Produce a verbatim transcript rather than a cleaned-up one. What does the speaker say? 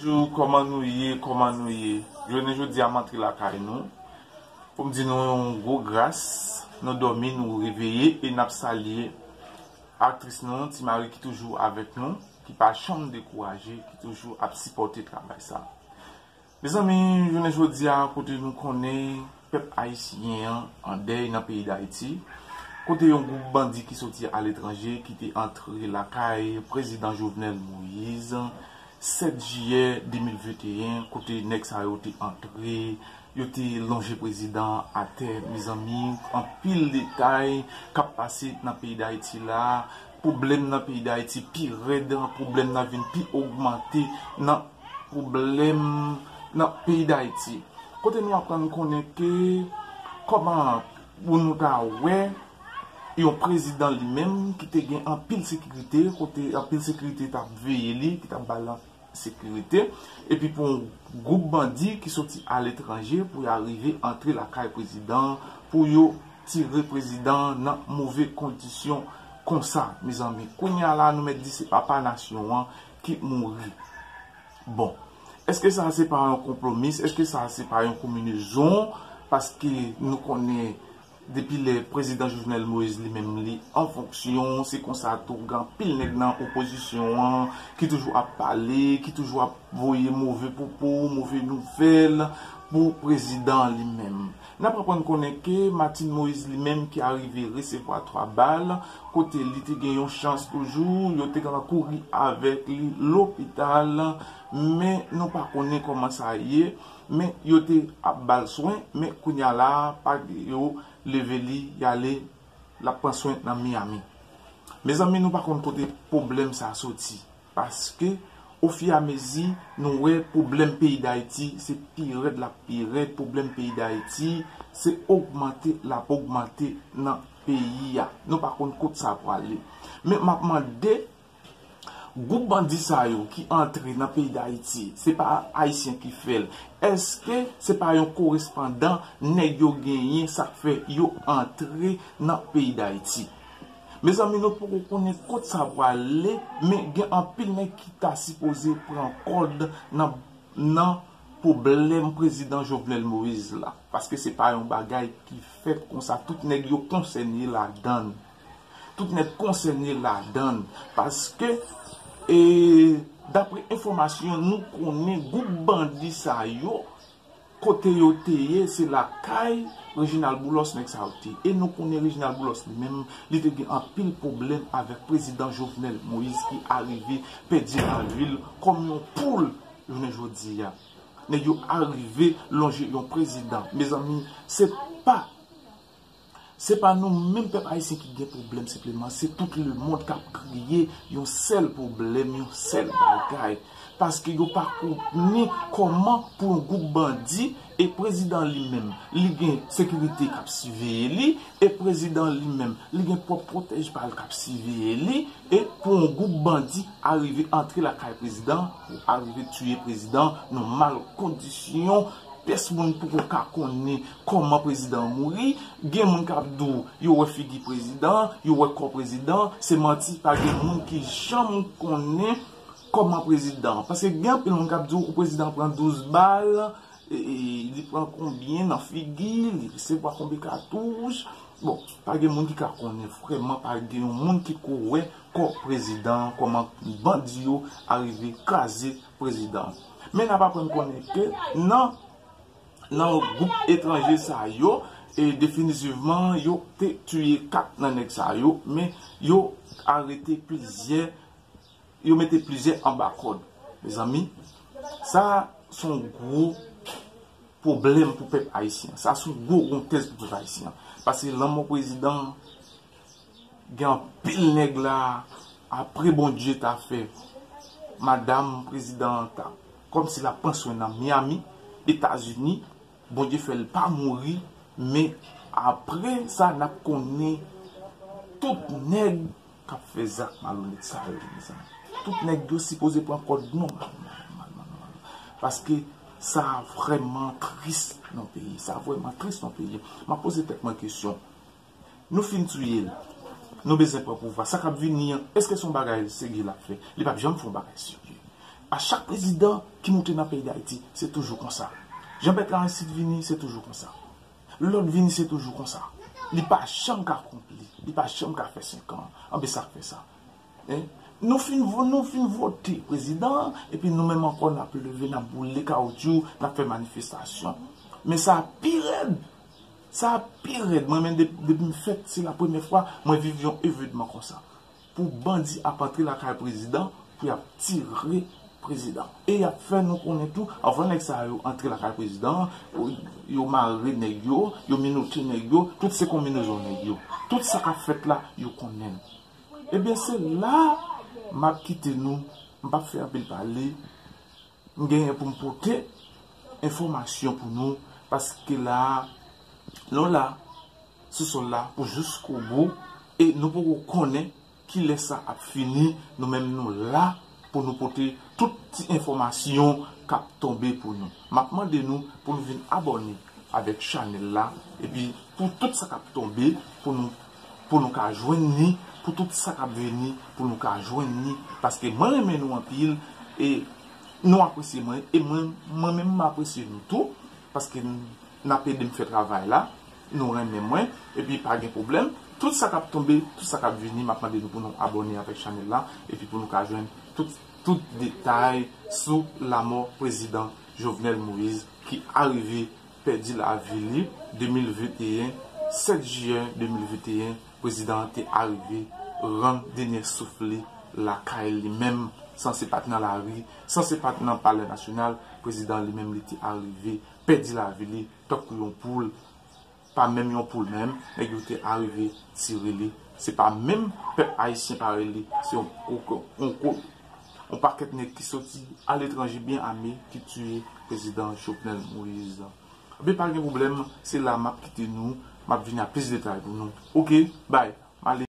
Bonjou, kòman nou ye? Kòman nou ye? Jounen jodi a, m antre lakay nou pou m di nou yon gwo gras. Nou dòmi, nou reveye, e n ap salye aktris nou, Ti Mari, ki toujou avèk nou, ki pa janm dekouraje, ki toujou ap sipòte travay sa. Mezanmi, jounen jodi a, kote nou konnen pèp ayisyen an an dèy nan peyi Dayiti, kote yon gwoup bandi ki soti aletranje, ki te antre lakay prezidan Jovenel Moïse, sèt jiyè de mil venteyen, kote nèg sa yo te antre, yo te lonje prezidan an atè, mezanmi, anpil detay k ap pase nan peyi Dayiti la, pwoblèm nan peyi Dayiti pi rèd, pwoblèm nan vin pi ogmante nan pwoblèm nan peyi Dayiti. Kote nou aprann konnen ke, kòman pou nou ta wè yon prezidan li menm ki te gen anpil sekirite, kote anpil sekirite t ap veye li, ki t ap ba l sekirite, epi pou yon gwoup bandi ki soti aletranje pou y arive antre lakay prezidan, pou yo tire prezidan nan move kondisyon konsa, mezanmi. Kounye a la, nou mèt di se papa nasyon an ki mouri. Bon, èske sa se pa yon konplomis? Èske sa se pa yon konbinezon? Paske nou konnen depi lè prezidan Jovenel Moïse li menm li an fonksyon, se konsa tou gen anpil nèg nan opozisyon an ki toujou ap pale, ki toujou ap voye move pwopo, move nouvèl pou prezidan an li menm. N ap aprann konnen ke Martine Moïse li menm ki arive resevwa twa bal, kote li te gen yon chans toujou, yo te gentan kouri avèk li lopital, men nou pa konnen kòman sa ye, men yo te ap ba l swen, men kounye a la, pa gen, yo leve li, y ale, l ap pran swen nan Miami. Mezanmi, nou pa konn kote pwoblèm sa soti. Paske, ofiramezi, nou wè pwoblèm peyi Dayiti, se pi rèd l ap pi rèd, pwoblèm peyi Dayiti, se ogmante l ap ogmante nan peyi a. Nou pa konn kot sa prale. Men m ap mande, gwoup bandi sa yo ki antre nan peyi Dayiti, se pa Ayisyen ki fè l. Èske se pa yon korespondan nèg yo genyen, sa k fè yo antre nan peyi Dayiti? Mezanmi, nou poko konnen kot sa prale, men gen anpil nèg ki ta sipoze pran kòd nan, nan pwoblèm prezidan Jovenel Moïse la. Paske se pa yon bagay ki fèt konsa. Tout nèg yo konsène ladan l. Tout nèg konsène ladan l. Paske, e, dapre enfòmasyon nou konnen, gwoup bandi sa yo, kote yo te ye, se lakay Reginald Boulos nèg sa yo te ye. E nou konnen Reginald Boulos li menm, li te gen anpil pwoblèm avèk prezidan Jovenel Moïse ki arive pèdi lavi l kòm yon poul jounen jodi a. Nèg yo arive lonje yon prezidan. Mezanmi, se pa, se pa nou menm pèp ayisyen ki gen pwoblèm senpleman, se tout lemonn k ap kriye yon sèl pwoblèm, yon sèl bagay. Paske yo pa konnen kòman pou yon gwoup bandi e prezidan li menm, li gen sekirite k ap siveye li, e prezidan li menm, li gen pwòp pwotèj pa l k ap siveye li, e pou yon gwoup bandi arive antre lakay prezidan, pou arive tiye prezidan nan mal kondisyon, pyès moun poko ka konnen kòman prezidan an mouri. Gen moun k ap di w yo wè figi prezidan, yo wè kò prezidan, se manti, pa gen moun ki janm konnen kòman prezidan. Paske gen anpil moun k ap di w prezidan pran douz bal, e, e, li pran konbyen nan figi, li resevwa konbyen katouch. Bon, pa gen moun ki ka konnen vrèman, pa gen yon moun ki ko wè kò prezidan, kòman bandi yo arive kraze prezidan. Men n ap aprann konnen ke nan, nan gwoup etranje sa yo, e definitivman, yo te tiye kat nan nèg sa yo, men yo arete plizyè, yo mete plizyè anba kòd. Mezanmi, sa se yon gwo pwoblèm pou pèp ayisyen. Sa se yon gwo wontèz pou pèp ayisyen. Paske lanmò prezidan, gen anpil nèg la, apre Bondye ta fè madanm prezidan an ta, kòmsi l ap pran swen nan Miami, Etazini, Bondye fè l pa mouri, men apre sa, n ap konnen tout nèg k ap fè zak malonèt sa yo, mezanmi. Tout nèg yo sipoze pran kòd nou, malman, malman, malman, malman. Paske sa vrèman tris nan peyi. Sa vrèman tris nan peyi. M ap poze tèt mwen kesyon. Nou fin tiye l. Nou bezwen pran pouvwa. Sa k ap vini an, èske se yon bagay serye l ap fè? Li p ap janm fè yon bagay serye. A chak prezidan ki moute nan peyi Dayiti, se toujou konsa. Jean Bertrand Aristide vini, se toujou konsa. Lòt vini, se toujou konsa. Li pa janm ka konpli, li pa janm ka fè senk an. Anben sa k fè sa. Hein? Nou fin, vo- nou fin vote prezidan, epi nou menm ankò n ap leve, n ap boule kawotchou, n ap fè manifestasyon. Men sa pi rèd. Sa pi rèd. Mwen menm, depi, depi m fèt, se la premyè fwa mwen viv yon evenman konsa. Pou bandi ap antre lakay prezidan, pou y ap tire prezidan. E y ap fè nou konnen tou, anvan nèg sa yo antre lakay prezidan, yo mare nèg yo, yo menote nèg yo, tout se konbinezon nèg yo. Tout sa k ap fèt la, yo konnen. Ebyen, se la m ap kite nou, m p ap fè anpil pale, m genyen pou m pote enfòmasyon pou nou, paske la, nou la, sou sòl la pou jiskobou, e nou poko konnen kilè sa ap fini, nou menm nou la pou nou pote tout ti enfòmasyon k ap tonbe pou nou. M ap mande nou pou nou vin abòne avèk chanèl la, epi pou tout sa k ap tonbe, pou nou, pou nou ka jwenn ni, pou tout sa k ap vini, pou nou ka jwenn ni, paske mwen renmen nou anpil, e nou apresye mwen, e mwen, mwen menm m apresye nou tou, paske n, n ap ede m fè travay la, nou renmen mwen, epi pa gen pwoblèm. Tout sa k ap tonbe, tout sa k ap vini, m ap mande nou pou nou abòne avèk chanèl la, epi pou nou ka jwenn tout, tout detay sou lanmò prezidan Jovenel Moïse ki arive pèdi lavi li de mil venteyen, sèt jiyè de mil venteyen, prezidan an te arive rann dènye souf li lakay li menm, san se pa t nan lari, san se pa t nan Palè Nasyonal, prezidan li menm li te arive pèdi lavi li tankou yon poul, pa menm yon poul menm, nèg yo te arive tire li. Se pa menm pèp ayisyen parèy li, se yon, yon, yon, yon pakèt nèg ki soti aletranje byen ame ki tiye prezidan Jovenel Moïse. Ebyen pa gen pwoblèm, se la m ap kite nou, m ap vini ak plis detay pou nou. Oke, bay, m ale.